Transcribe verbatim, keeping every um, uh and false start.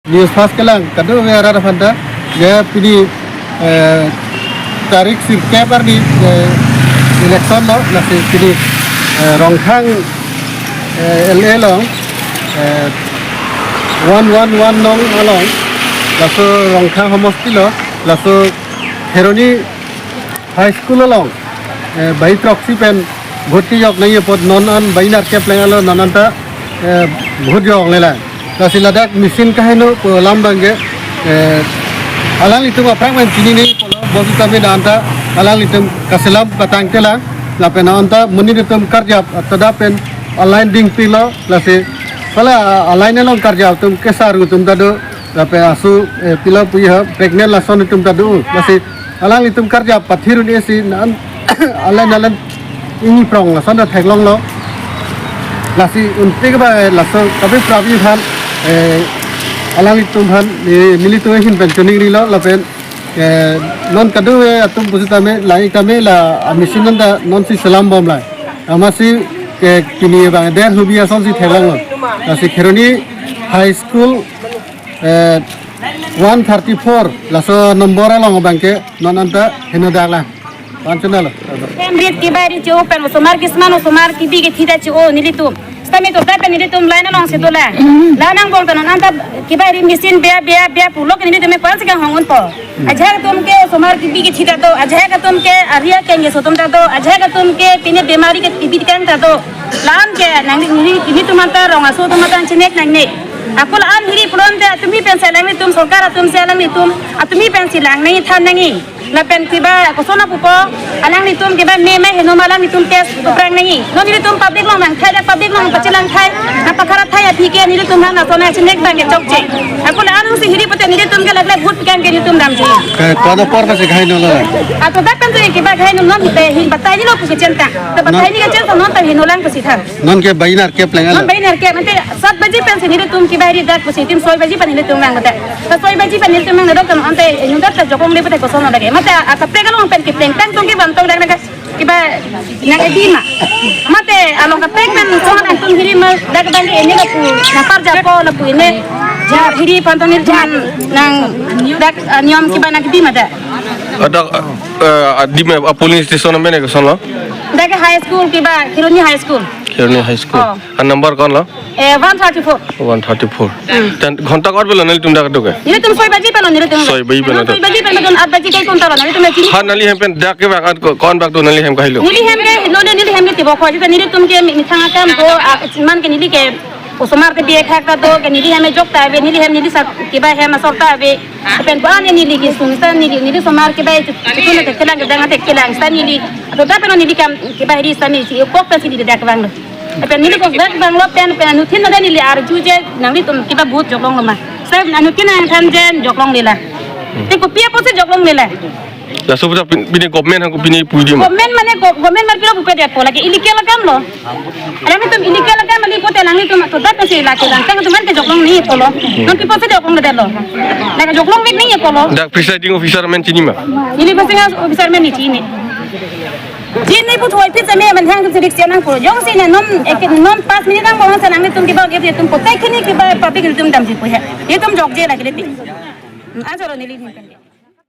News first kelang, kadokave arat aphanta, ya pini, eh, tarik sirkep arni, eh, election lo, lasi pini, eh, Rongkhang, eh, L A along, eh, one one one nong along, laso Rongkhang homosti lo, laso Kheroni High School along, eh, bai throksi pen vote kejok nangji apot non an bai nerkep pleng alo non anta, eh, vote joklelang. Lasi ladak machine kaheno pu alam abangke, eh, alanglitum aphrang pen chinine pulo, bositame non anta alanglitum kaselam patangtelang, lapen non anta monit atum karjap, tada pen a-line dingpilo, lasi hala a-line along karjap atum kesar atum ta do, lapen asu, eh, pilo puji ha, pregnant lason atum ta do, lasi alanglitum karjap pathir un-e si non an a-line a-line ingni prong lason ta theklonglo. Lasi untik ba, eh, lason kabe prabi aphan, eh, alanglitum aphan, eh, nelitum ahin pen choningrilo lapen, eh, non kadokave atum pusitame, la-ik tame la, ah, machine non ta nonsi selambomlang. Amatsi ke pini abang der hubi asonsi theklonglo. Lasi Kheroni High School, eh, one thirty-four, laso number along abangke non anta henodaklang. Panchanalo. Hem rit kibai rit cho pen osomar kisman osomar kibi kithi ta cho nelitum. Sitame to ta pen nelitum line alongsi dolang. La nangbong ta non anta kibai rit machine bia bia bia pulo ke nelitum me kwan si kanghong unpo. Ajahak atum ke osomar kibi kithi ta do, ajahak atum ke ari akeng keso atum ta do, ajahak atum ke pine bemari ke kibi kang ta do. La-an ke nang ni, ni, nelitum anta rong aso atum anta chinek nangne. Ako la-an hiri pulote atumi pensi alanglitum, sorkar atumsi alanglitum, atumi pensi lang nangji than nangji. Lapen kiba koson apupo, alanglitum kiba me me heno ma alanglitum test tuprang nangji. Non nelitum public along nangthai, dak public along pachilang thai, nangpakharat thai aphi ke nelitum aphan ason achinek abangke chokche. Ako la-an si hiri pute nelitum ke laglak vote pi kang ke nelitum damji. Ke kono apor pasi kahainolo? Ato dak kan tu kiba kahaino non te hin batai ni lo pusi chenta. Te batai ni ke chenta non ta henolang pusi than. Non ke bai nerkep pleng alo? Non bai nerkep, mate sat baji pensi nelitum kibai rit dak pusi tim soi baji pen nelitum vang mate. Ta soi baji pen nelitum vang dok kan ante inut ta jokongle pute koson lage. Mate akaprek along pen kipleng tang tung ke bantong dak dak kiba nang edi ma. Mate along kaprek pen song nangtum hiri ma dak dak ene lapu nangkarjappo lapu ene. Ja hiri pantoni jan nang dak, ah, niyom kiba nang edi ma dak. Adak, eh, adim, eh, a polling station amen ke kosonlo? Dak ke high school kiba, Kheroni High School. Kheroni High School. Oh. A number konlo? Eh, one thirty-four. One thirty-four. Hmm. Tan ghonta kor belo nelitum dak do ke? Nelitum soi baji pelo nelitum. Soi baji pelo. Soi baji pelo, aat baji ke konta lo nelitum. Ha neli hem pen dak ke bak at ko-, kon bak do neli hem kahailo? Neli hem ke, neli, neli hem ke tibok ho, jita nelitum ke mi-, methang akam ko, ah, man ke neli ke osomar te biek hak ta do, ke neli hem jok ta ave, neli hem neli sat kiba hem asor ta ave. Pen ko-an neli ke sung sa neli, neli osomar kiba chut-, chutun te kelang kedang te kelang sa neli. Ato ta pen neli kam kiba hiri sa neli si kok ta si neli dak vanglo. Pen neli kok dak vanglo pen, pen anuttin ta neli arju je nanglitum kiba vote joklonglo ma. Sa anuttin nangthan je joklonglelang. Te kopi apotsi joklonglelang? Laso puta pin-, pini government hangko pini puji ma? Government mane go-, government mane pilo pupe detpo lake illegal akam lo. Alanglitum illegal akam mane pute alanglitum to dak pensi lake lang tang atum man ke joklong nangji pulo. Non kipotsi joklong detlo. Lake joklong vek nangji pulo. Dak presiding officer amen chini ma? Neli presiding officer amen neli chini. Chini pu thoi pi same man hang tum sidik sian nangpo. Jongsi na non ek non pas minit nangpo sa alanglitum kiba ke tum potai kini kiba public tum damji pu he. Itum jokje lake le pi. Hmm, ajo lo neli hin pen.